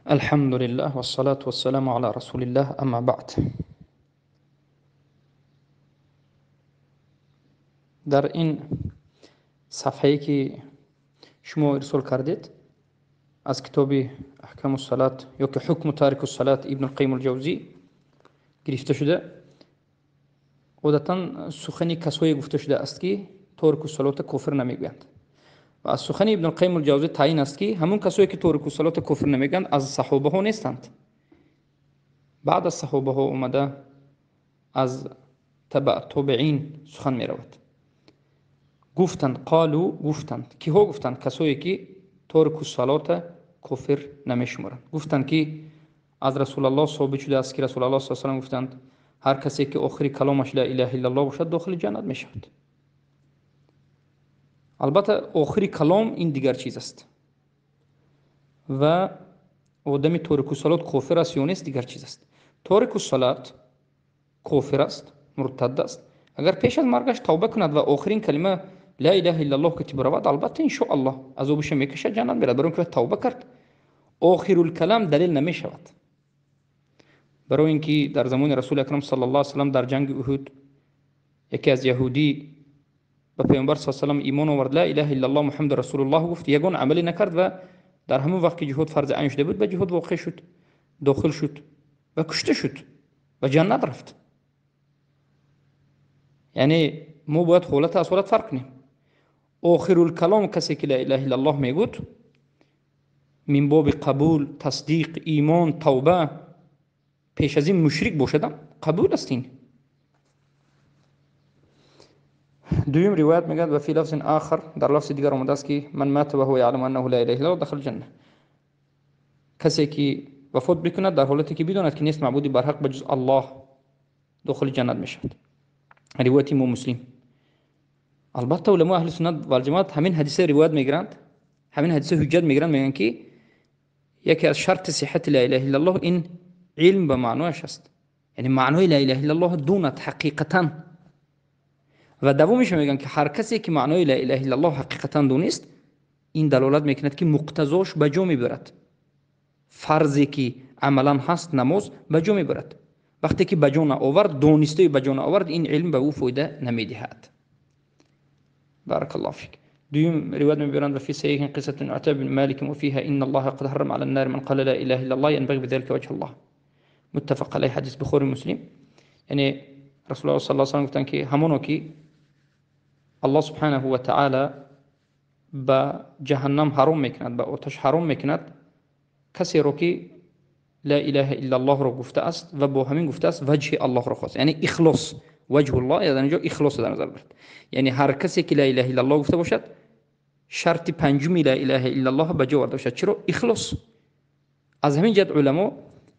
الحمد لله والصلاة والسلام على رسول الله اما بعد. Дар ин сафҳае ки шумо ирсол кардед аз китоби Аҳкаму салат ё ки Ҳукму тарику салат Ибн Қайим Ҷавзӣ гирифта шуда, одатан сухани касое гуфта шудааст ки торику салата кофир намегӯянд. Ва аз сухани Ибн Қайим Ҷавзӣ таъин аст ки ҳамон касое ки торику салата кофир намегӯянд аз саҳобаҳо нестанд. Баъд аз саҳобаҳо омада аз табаъ тобеин сухан меравад. Гуфтанд, қолу гуфтанд. Киҳо гуфтанд? Касое ки торику салата кофир намешуморанд. Гуфтанд ки аз Расулаллоҳ собит шудааст ки Расулаллоҳ саллаллоҳу алайҳи васаллам гуфтанд ҳар касе ки охири каломаш ла илаҳа иллаллоҳ бошад дохили ҷаннат мешавад. Албатта охири калом ин дигар чиз аст ва одами торику салот кофир аст ё нест дигар чиз аст. Торику салат кофир аст, муртад аст. Агар пеш аз маргаш тавба кунад ва охирин калима ла илаҳа иллаллоҳ ки биравад, албатта иншоаллоҳ азобаша мекашад, ҷаннат меравад, барои инки тавба кард. Охирул калам далел намешавад. Барои инки дар замони Расули Акрам саллаллоҳу алайҳи васаллам дар ҷанги Уҳуд яке аз яҳудӣ ба Паёмбар саллаллоҳу алайҳи васаллам имон овард, ла илаҳа иллаллоҳ Муҳаммад расулуллоҳ гуфт, ягон амале накард ва дар ҳамон вақт ки ҷиҳод фарзи айн шуда буд ба ҷиҳод воқеъ шуд, дохил шуд ва кушта шуд ва ҷаннат рафт. Яъне мо бояд ҳолат аз ҳолат фарқ кунем. Охирул калом касе ки ла илаҳа иллаллоҳ мегӯд, мин боби қабул, тасдиқ, имон, тавба, пеш аз ин мушрик бошадам қабул аст ин. Дуюм ривоят мегӯяд ва фи лафзин ахар, дар лафзи дигар омадааст ки ман мата ва ҳува яъламу аннаҳу ла илаҳа иллаллоҳ дахала ҷанна. Касе ки вафот бикунад дар ҳолате ки бидонад ки нест маъбуди барҳақ ба ҷуз Аллоҳ дохили ҷаннат мешавад. Ривояти Имом Муслим. Албатта уламои аҳли суннат вал ҷамоат ҳамин ҳадиса ривоят мегиранд, ҳамин ҳадиса ҳуҷҷат мегиранд, мегӯянд ки яке аз шарти сиҳати ла илаҳа иллаллоҳ ин илм ба маънояш аст. Яъне маънои ла илаҳа иллаллоҳ донад ҳақиқатан. Ва давомиша мегӯянд ки ҳар касе ки маънои ла илаҳа иллаллоҳ ҳақиқатан донист, ин далолат мекунад ки муқтазош ба ҷо мебарад. Фарзе ки амалан ҳаст намоз ба ҷо мебарад. Вақте ки ба ҷо наовард, донистаи ба ҷо наовард, ин илм ба ӯ фоида намедиҳад. Баракаллоҳу фик. Дуюм ривоят мебаранд ва фи саҳиҳин қиссатун Утайба бин Малик ва фиҳа инна Аллоҳа қад ҳаррама ала н-нари ман қала ла илаҳа иллаллоҳ янбағи бизалика ваҷҳу Аллоҳ. Муттафақ алайҳ, ҳадис Бухори Муслим. Яъне Расулуллоҳ саллаллоҳу алайҳи васаллам гуфтанд ки ҳамоно ки Аллоҳ субҳанаҳу ва таъала ба ҷаҳаннам ҳаром мекунад, ба оташ ҳаром мекунад касеро ки ла илаҳа иллаллоҳро гуфтааст ва бо ҳамин гуфтааст ваҷҳи Аллоҳро хост, яъне ихлос, ваҷҳуллоҳ, дар инҷо ихлос дар назар бурд. Яъне ҳар касе ки ла илаҳа иллаллоҳ гуфта бошад, шарти панҷуми ла илаҳа иллаллоҳ ба ҷо оварда бошад. Чаро? Ихлос. Аз ҳамин ҷиҳат уламо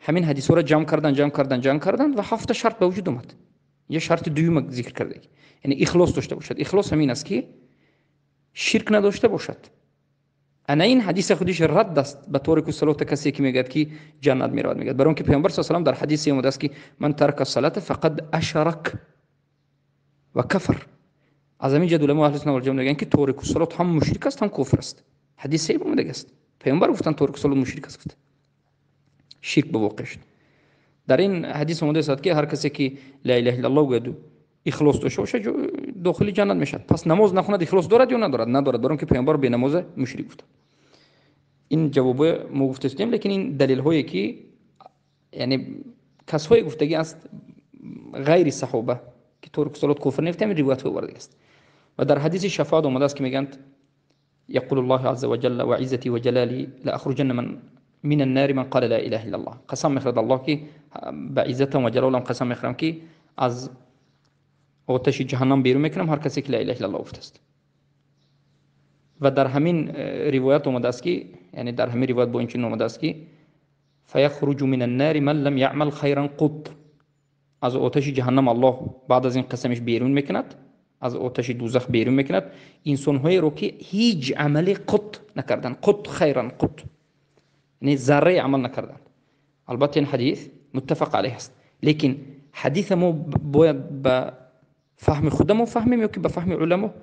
ҳамин ҳадисҳоро ҷамъ кардан, ҷамъ кардан, ҷамъ кардан ва ҳафта шарт ба вуҷуд омад. Инҷо шарти дуюм зикр карда, яъне ихлос дошта бошад. Ихлос ҳамин аст ки ширк надошта бошад. Ана ин ҳадиса худиш рад аст ба торику салота касе ки мегӯяд ки ҷаннат меравад, мегӯяд. Барои он ки Паёмбар саллаллоҳу алайҳи васаллам дар ҳадисе омадааст ки ман тарака салата фақад ашрак ва кафар. Аз ҳамин ҷиҳат уламои аҳли суннат вал ҷамоат мегӯянд ки торику салот ҳам мушрик аст, ҳам кофир аст. Ҳадис саҳеҳ омадааст. Паёмбар гуфтанд торику салот мушрик аст, гуфт. Ширк ба воқеъ шуд. Дар ин ҳадис омадааст ки ҳар касе ки ла илаҳа иллаллоҳ гӯяд ихлос дошта бошад дохили ҷаннат мешавад. Пас намоз нахонад ихлос дорад ё надорад? Надорад, барои он ки Паёмбар бенамоза мушрик гуфтанд. Ин ҷавобе мо гуфтастем, лекин ин далелҳое ки яъне касҳое гуфтагӣ аст ғайри саҳоба ки торику салот кофир нефт, ҳамин ривоятҳо овардагӣ аст. Ва дар ҳадиси шафоат омадааст ки мегӯянд يقول الله عز وجل وعزتي وجلالي لأخرجن من النار من قال لا إله إلا الله. قسم میخورد الله که به عزتم و جلالم قسم میخورم که از آتش جهنم بیرون میکنم هر کسی که لا اله الا الله گفته است. و در همین روایت آمده است که یعنی در همین روایت با این چنین آمده است که فیخرج من النار من لم يعمل خیرا قط. از آتش جهنم الله بعد از این قسمش بیرون میکند، از آتش دوزخ بیرون میکند انسان‌هایی رو که هیچ عملی قط نکردند، قط خیرا قط، یعنی ذره عمل نکردند. البته این حدیث متفق علیه است، لیکن حدیث ما باید به فهم خودمون فهمیم یا که به فهم علما.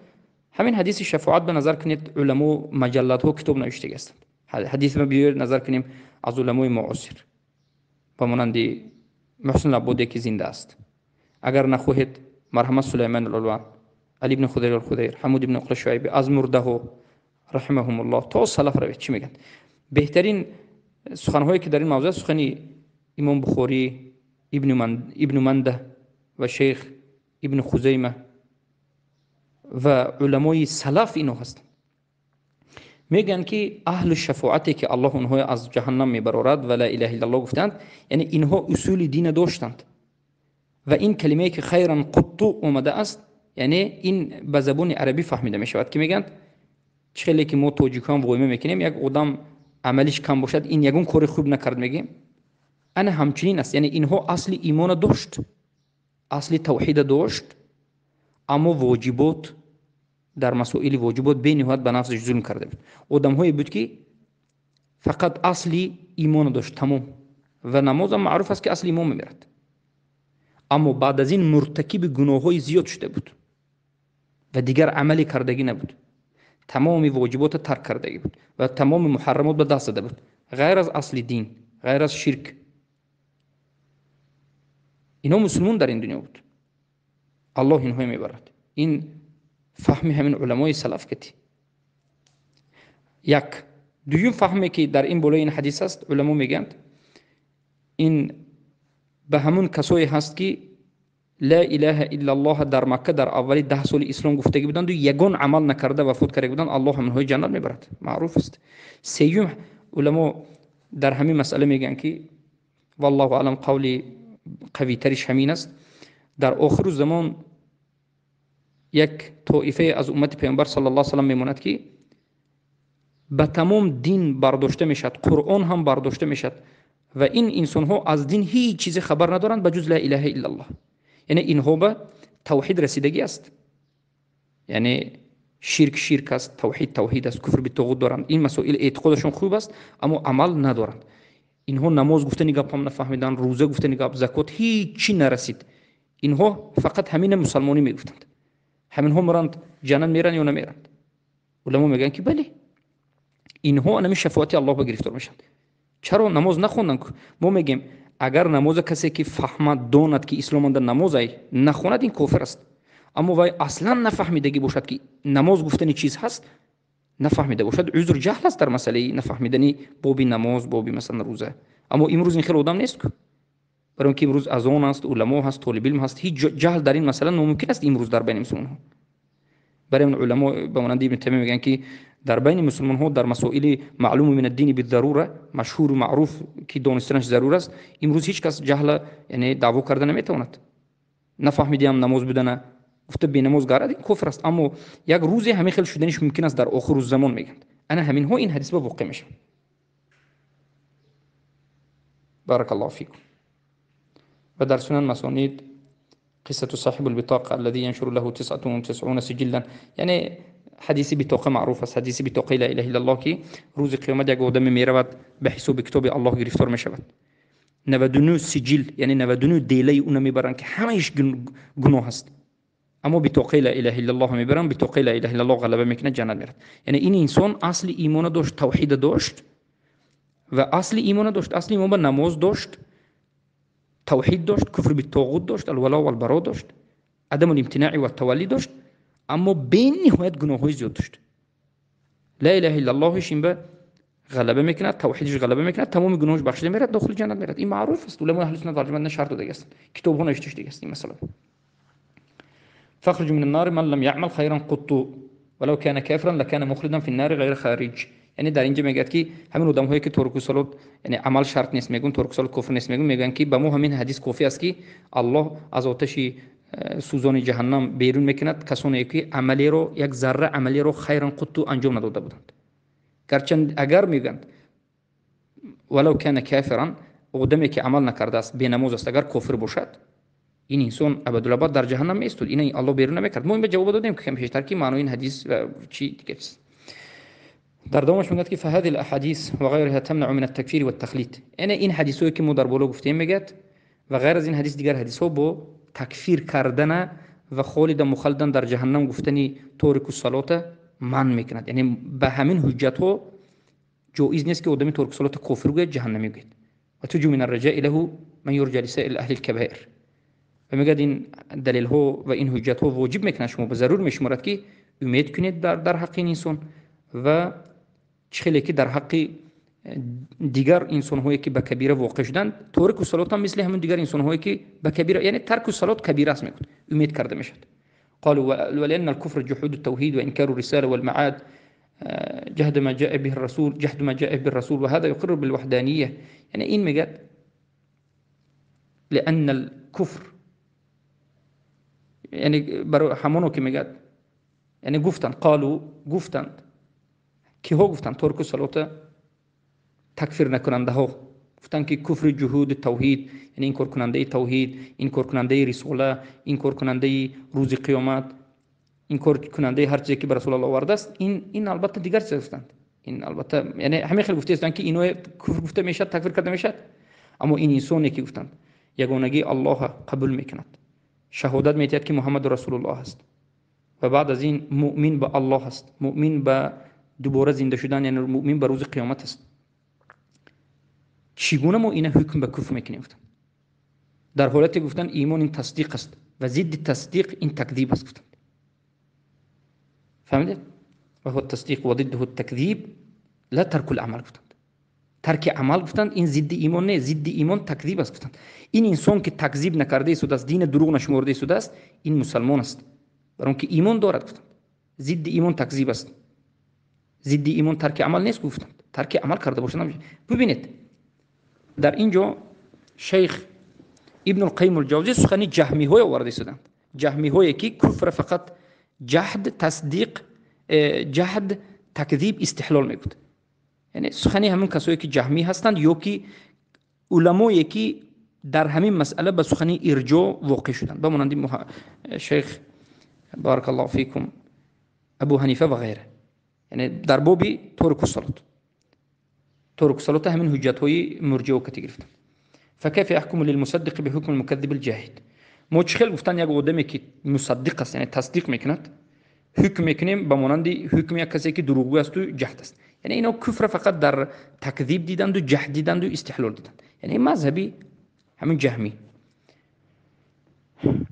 همین حدیث شفاعت به نظر کنید، علما مجلدها کتاب نوشته هستند. حدیث ما بیاید نظر کنیم аз уламои муосир, ба монанди Муҳсин Аббоде ки зинда аст. Агар нахоҳед, марҳамат Сулаймон ал-Улван, Али ибн Худайр ал-Худайр, Ҳамуд ибн Уқла Шуайби, аз мурдаҳо раҳимаҳумуллоҳ то салаф равед, чӣ мегӯянд? Беҳтарин суханҳое ки дар ин мавзӯъ, сухани Имом Бухорӣ, Ибн Манда ва Шейх Ибн Хузайма ва уламои салаф инҳо ҳастанд. Мегӯянд ки аҳли шафоате ки Аллоҳ онҳоро аз ҷаҳаннам мебарорад ва ла илаҳа иллаллоҳ гуфтанд, яъне инҳо усули дина доштанд ва ин калимае ки хайран қутту омада аст, яъне ин ба забони арабӣ фаҳмида мешавад, ки мегӯянд чӣ хеле ки мо тоҷикон войма мекунем, як одам амалиш кам бошад, ин ягон кори хуб накард мегӯем. Ана ҳамчунин аст, яъне инҳо асли имона дошт, асли тавҳида дошт, аммо воҷибот дар масоили воҷибот бениҳоят ба нафсаш зулм карда буд. Одамҳое буд ки фақат асли имона дошт, тамом, ва намозам маъруф аст ки асли имон мемирад, аммо баъд аз ин муртакиби гуноҳҳои зиёд шуда буд ва дигар амале кардагӣ набуд, тамоми воҷиботро тарк кардагӣ буд ва тамоми муҳаррамот ба даст зада буд, ғайр аз асли дин, ғайр аз ширк. Инҳо мусулмон дар ин дунё буд, Аллоҳ инҳо мебарад. Ин фаҳми ҳамин уламои салаф кати. Як дуюм фаҳме ки дар ин болои ин ҳадис аст, уламо мегӯянд ин ба ҳамун касое ҳаст ки ла илаҳа иллаллоҳ дар Макка дар аввали 10 соли ислом гуфтагӣ буданд ва ягон амал накарда вафот карда буданд, Аллоҳ ҳамонҳои ҷаннат мебарад, маъруф аст. Сеюм уламо дар ҳамин масъала мегӯянд ки валлоҳу аълам, қавли қавитариш ҳамин аст, дар охиру замон як тоифае аз уммати паёмбар саллаллоҳу алайҳи васаллам мемонад ки ба тамом дин бардошта мешавад, Қуръон ҳам бардошта мешавад ва ин инсонҳо аз дин ҳеҷ чизе хабар надоранд ба ҷуз ла илаҳа иллаллоҳ. Яъне инҳо ба тавҳид расидагӣ аст, яъне ширк ширк аст, тавҳид тавҳид аст, куфр битоғут доранд, ин масоил эътиқодашон хуб аст, аммо амал надоранд. Инҳо намоз гуфтани гап ҳам нафаҳмиданд, рӯза гуфтани гап, закот, ҳеҷ чӣ нарасид. Инҳо фақат ҳамина мусалмонӣ мегуфтанд. Ҳаминҳо меранд ҷаннат меранд ё намеранд? Уламо мегӯянд ки бале, инҳо анами шафоати Аллоҳ ба гирифтор мешаванд. Чаро намоз нахонданд? Мо мегӯем агар намоза касе ки фаҳмад, донад ки ислом анда намоз ай нахонад, ин кофир аст. Аммо вай аслан нафаҳмидагӣ бошад ки намоз гуфтани чиз ҳаст, нафаҳмида бошад, узр ҷаҳл аст дар масъалаи нафаҳмидани боби намоз, боби масалан рӯза. Аммо имрӯз ин хел одам нест, барои ин ки имрӯз азон аст, уламо ҳаст, толибилм ҳаст, ҳеҷ ҷаҳл дар ин масъала номумкин аст имрӯз дар байни мусулмонҳо. Барои ин уламо ба монанди Ибн Таймия мегӯянд ки дар байни мусулмонҳо дар масоили маълуму мин ад-дини бид-зарура, машҳуру маъруф ки донистанаш зарур аст, имрӯз ҳеҷ кас ҷаҳла яъне даъво карда наметавонад. Нафаҳмидиам намоз будана, гуфта бенамоз гарад, ин кофир аст. Аммо як рӯзе ҳамин хел шуданиш мумкин аст дар охиру замон, мегӯянд. Ана ҳаминҳо ин ҳадис ба воқеъ мешавад. Баракаллоҳу фикум. Ва дар сунан масонид قصة صاحب البطاقة الذي ينشر له 99 سجلا، یعنی حدیث بطاقه معروف است، حدیث بطاقه لا اله الا الله که روز قیامت یک آدم میرود به حساب کتاب الله گرفتار میشود. 99 سجل یعنی 99 دیله اون میبرند که همهش گناه است، اما بطاقه لا اله الا الله میبرند، بطاقه لا اله الا الله غلبه میکنه، جنت میرود. یعنی این انسان اصل ایمان داشت، توحید داشت و اصل ایمان داشت، اصل ایمان به نماز داشت، توحید داشت، کفر بالطاغوت داشت، الولا والبراء داشت، عدم الامتناع والتولی داشت، اما بینهایت گناه‌های زیاد داشت. لا اله الا الله این به غلبه میکند، توحیدش غلبه میکند، تمام گناهش بخشیده میرد، داخل جنت میرد. این معروف است، علمای اهل سنت والجماعت شرط داده است، کتاب‌ها نوشته شده است این مسئله. فخرج من النار من لم يعمل خيرا قط ولو كان كافرا لكان مخلدا في النار غير خارج. یعنی در اینجا میگه که همین آدم‌هایی که ترک صلات یعنی عمل شرط نیست میگن، ترک صلات کفر نیست میگن، میگن که به ما همین حدیث کافی است که الله از آتش سوزان جهنم بیرون میکند کسانی که عملی رو، یک ذره عملی رو خیرا قط انجام نداده بودند. گرچند اگر میگن ولو کان کافرا، آدمی که عمل نکرده است، بی‌نماز است، اگر کافر باشد این انسان ابدالابد در جهنم میستود، این الله بیرون نمیکرد. ما این به جواب دادیم که کم پیشتر که معنای این حدیث و چی دیگه است. در دومش میگه که فهذه الاحاديث وغيرها تمنع من التكفير والتخليط. یعنی این حدیثایی که ما در بالا گفتیم میگه و غیر از این حدیث دیگر حدیث ها با تکفیر کردن و خالد مخلدن در جهنم گفتنی تارک الصلاه من میکند. یعنی به همین حجت ها ҷоиз нест ки одами торик салот кофир гӯяд, ҷаҳаннамӣ гӯяд. Ва турҷу мин арраҷаи лаҳу ман юрҷа лисаири аҳли лкабаир. Ва мегӯяд ин далелҳо ва ин ҳуҷҷатҳо воҷиб мекунанд, шумо ба зарур мешуморад ки умед кунед дар ҳаққи ин инсон ва чӣ хеле ки дар ҳаққи дигар инсонҳое ки ба кабира воқеъ шуданд, торику салот ҳам мисли ҳамон дигар инсонҳое ки ба кабира, яъне тарку салот кабира аст, мегӯяд, умед карда мешавад. قالوا ولأن الكفر جحود التوحيد وإنكار الرسالة والمعاد، جهد ما جاء به الرسول، جحد ما جاء به الرسول، وهذا يقر بالوحدانية. يعني إن مجد لأن الكفر یعنی برای همونو که میگد، یعنی گفتند، قالو گفتند، کیها گفتند؟ ترک صلات تکفیر نکننده ها گفتند که کفر جهود توحید، یعنی این کار کننده توحید، این کار کننده رساله، این کار کننده روز قیامت، این کار کننده هر چیزی که بر رسول الله آورده است، این البته دیگر چیز گفتند. این البته یعنی همه خیلی گفته هستند که اینو کفر گفته میشد، تکفیر کرده میشد. اما این انسانی که گفتند یگانگی الله قبول میکند، شهادت میدهد که محمد رسول الله است و بعد از این مؤمن به الله است، مؤمن به دوباره زنده شدن، یعنی مؤمن به روز قیامت است، چگونه ما اینه حکم به کفر میکنیم؟ گفتن در حالت گفتن ایمان این تصدیق است و ضد تصدیق این تکذیب است. گفتن فهمیدید؟ و هو التصدیق و ضده التکذیب لا ترک العمل. گفتند ترک عمل گفتند این ضد ایمان نه، ضد ایمان تکذیب است. گفتند این انسان که تکذیب نکرده است، از دین دروغ نشمرده شده است، این مسلمان است، برای اینکه ایمان دارد. گفتند ضد ایمان تکذیب است، ضد ایمان ترک عمل نیست. گفتند ترک عمل کرده باشند. ببینید در اینجا شیخ ابن القیم الجوزی سخنی جهمی های آورده شدند، جهمی هایی که کفر فقط جحد تصدیق، جحد تکذیب استحلال میگفت. یعنی سخنی همون کسایی که جهمی هستند یا که علمایی که در همین مسئله به سخنی ارجاع واقع شدند، به مانند شیخ بارک الله فیکم ابو حنیفه و غیره. یعنی در باب ترک الصلاه، ترک الصلاه همین حجت های مرجئه و کتی گرفتند. فكيف يحكم للمصدق بحكم المكذب الجاهد؟ ما چخل گفتن یک آدمی که مصدق است، یعنی تصدیق میکند، حکم میکنیم به مانند حکم یک کسی که دروغگو است و جهد است. یعنی اینا کفر فقط در تکذیب دیدند و جهد دیدند و استحلال دیدند. یعنی مذهبی همین جهمی.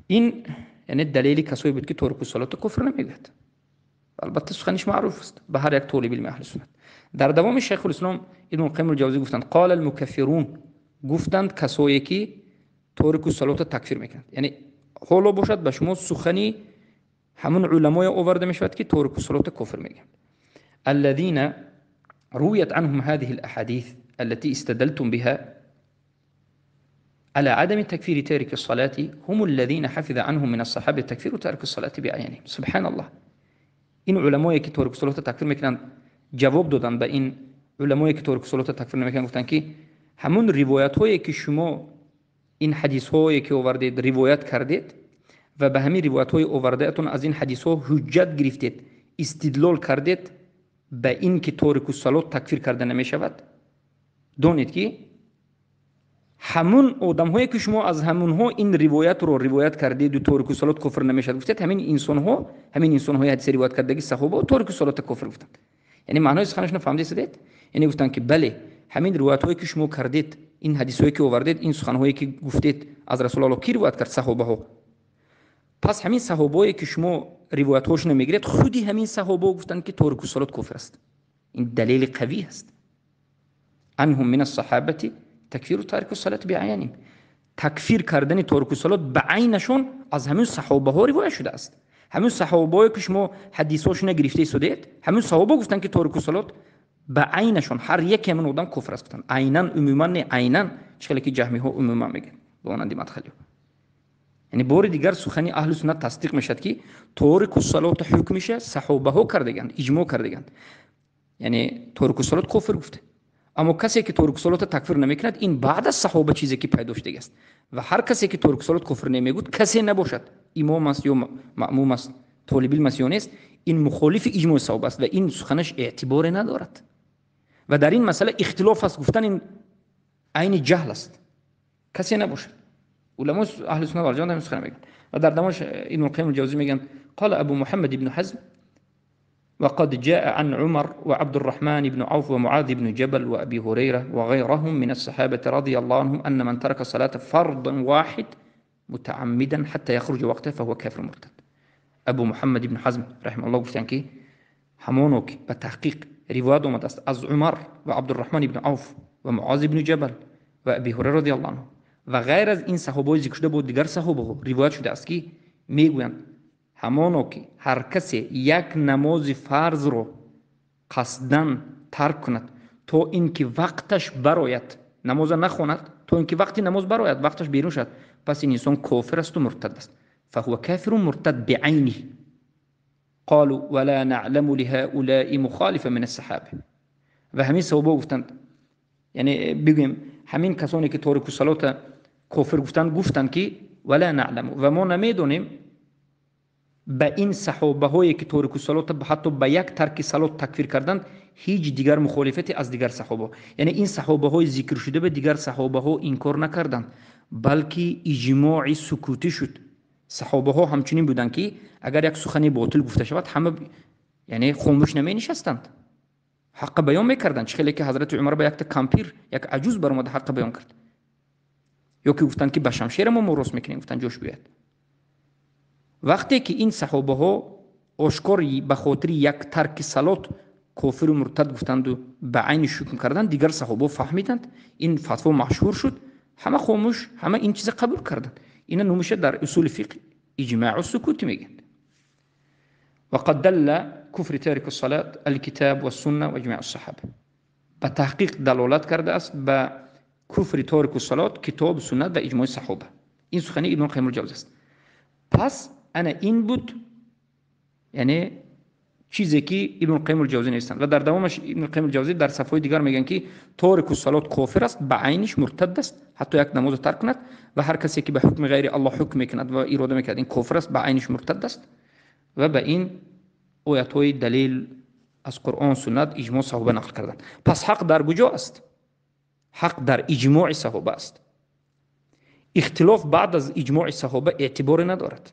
این یعنی دلیل کسایی بود که ترک الصلاه کفر نمیگوید. البته سخنش معروف است به هر یک طالب علم اهل سنت. در دوام شیخ الاسلام ابن القیم الجوزی گفتند قال المکفرون، گفتند کسایی که ترک الصلاه تکفیر میکنند. یعنی حالا باشد به شما سخنی همون علمای آورده میشود که ترک الصلاه کفر میگند. الذين رويت عنهم هذه الأحاديث التي استدلتم بها على عدم تكفير تارك الصلاة هم الذين حفظ عنهم من الصحابة تكفير تارك الصلاة بعينهم. سبحان الله. این علمایی که تارک الصلاة تکفیر میکنند جواب دادن به این علمایی که تارک الصلاة تکفیر نمیکنند، گفتن که همون روایت هایی که شما این حدیث هایی که آوردید روایت کردید و به همین روایت های آوردهتون از این حدیث ها حجت گرفتید، استدلال کردید به این که تارک الصلاة تکفیر کرده نمیشود، دانید که همون آدم هایی که شما از همونها این روایت رو روایت کردید و تارک الصلاة کفر نمیشد گفتید، همین انسان ها، همین انسان های حدیث روایت کردگی صحابه تارک الصلاة کفر گفتند. یعنی معنای سخنشون فهمیدید؟ یعنی گفتند که بله همین روایت هایی که شما کردید، این حدیث هایی که آوردید، این سخن هایی که گفتید از رسول الله کی روایت کرد؟ صحابه ها. پس همین صحابه که شما روایت هاشون میگیرید، خودی همین صحابه گفتند که تارک الصلاة کفر است. این دلیل قوی است. عنهم من الصحابه تکفیر تارک الصلاة بعینهم، تکفیر کردن تارک الصلاة به عینشون از همین صحابه ها روایت شده است. همین صحابه که شما حدیثاشون گرفته شدید، همین صحابه گفتند که تارک الصلاة به عینشون هر یک همین آدم کفر است گفتند. عینا عموما نه، عینا چه که جهمی ها عموما میگن به مانند مدخلی. یعنی بار دیگر سخنی اهل سنت تصدیق میشد که تارک الصلاة حکمش صحابه ها کردگند، اجماع کردگند. یعنی تارک الصلاة کفر گفته. اما کسی که تارک الصلاة تکفیر نمیکند، این بعد از صحابه چیزی که پیدا شده است. و هر کسی که تارک الصلاة کفر نمیگوید، کسی نباشد، امام است یا مأموم است، طالب علم است یا نیست، این مخالف اجماع صحابه است و این سخنش اعتبار ندارد. و در این مسئله اختلاف است، گفتن این عین جهل است، کسی نباشد. علماء اهل سنت و جماعت هم سخن میگن. و در دماش ابن القیم الجوزی میگن قال ابو محمد ابن حزم وقد جاء عن عمر وعبد الرحمن بن عوف ومعاذ بن جبل وأبي هريرة وغيرهم من الصحابة رضي الله عنهم أن من ترك صلاة فرض واحد متعمدا حتى يخرج وقته فهو كافر مرتد. ابو محمد بن حزم رحمه الله گفتند که همانو که به تحقیق روایت آمده است از عمر و عبدالرحمن بن عوف و معاذ بن جبل و ابی هریره رضی الله عنه و غیر از این صحابه ذکر شده بود دیگر صحابه روایت شده است که میگویند همانو که هر کسی یک نماز فرض رو قصداً ترک کند تا اینکه وقتش براید، نماز نخواند تا اینکه وقتی نماز براید، وقتش بیرون شد، پس این انسان کافر است و مرتد است. فهو كافر مرتد بعينه. قالوا ولا نعلم لهؤلاء مخالفا من الصحابه. و همین صحابه گفتند، یعنی بگیم همین کسانی که تارک الصلاه کافر گفتند، گفتند که ولا نعلم، و ما نمیدونیم به این صحابه هایی که تارک الصلاه حتی به یک ترک صلات تکفیر کردند هیچ دیگر مخالفتی از دیگر صحابه، یعنی این صحابه های ذکر شده به دیگر صحابه ها انکار نکردند، بلکه اجماع سکوتی شد. صحابه ها همچنین بودند که اگر یک سخنی باطل گفته شود همه یعنی خاموش نمی نشستند، حق بیان میکردند. چه خیلی که حضرت عمر به یک کامپیر، یک عجوز برآمد حق بیان کرد، یا که گفتند که به شمشیر ما مورث میکنیم، گفتند جوش بیاد. وقتی که این صحابه ها آشکار به خاطر یک ترک صلات کافر و مرتد گفتند و به عین حکم کردند، دیگر صحابه فهمیدند، این فتوا مشهور شد، همه خاموش، همه این چیز قبول کردند. اینا نموشه در اصول فقه اجماع و سکوت میگن. وقد دل كفر تارك الصلاة الكتاب والسنة واجماع الصحابة. به تحقیق دلالت کرده است به کفر تارک الصلاة کتاب، سنت و اجماع صحابه. این سخنی ابن قیم الجوزی است. پس انا این بود یعنی چیزی که ابن قیم الجوزی نوشتند و در دوامش ابن قیم الجوزی در صفحه دیگر میگن که تارک الصلاة کافر است، به عینش مرتد است، حتی یک نماز ترک کند، و هر کسی که به حکم غیر الله حکم میکند و اراده میکند این کافر است، به عینش مرتد است. و به این آیت های دلیل از قرآن، سنت، اجماع صحابه نقل کردند. پس حق در کجا است؟ حق در اجماع صحابه است. اختلاف بعد از اجماع صحابه اعتبار ندارد.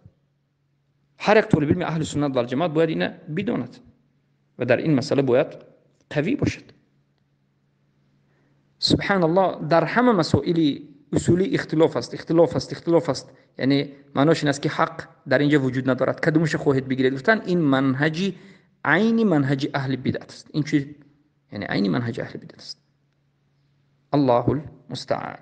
هر یک طالب علم اهل سنت و جماعت باید اینه بداند و در این مسئله باید قوی باشد. سبحان الله، در همه مسائل اصولی اختلاف است، اختلاف است، اختلاف است. یعنی معناش این است که حق در اینجا وجود ندارد. کدومش خواهید بگیرید؟ گفتن این منهجی عین منهج اهل بدعت است. این چیز یعنی عین منهج اهل بدعت است. الله المستعان.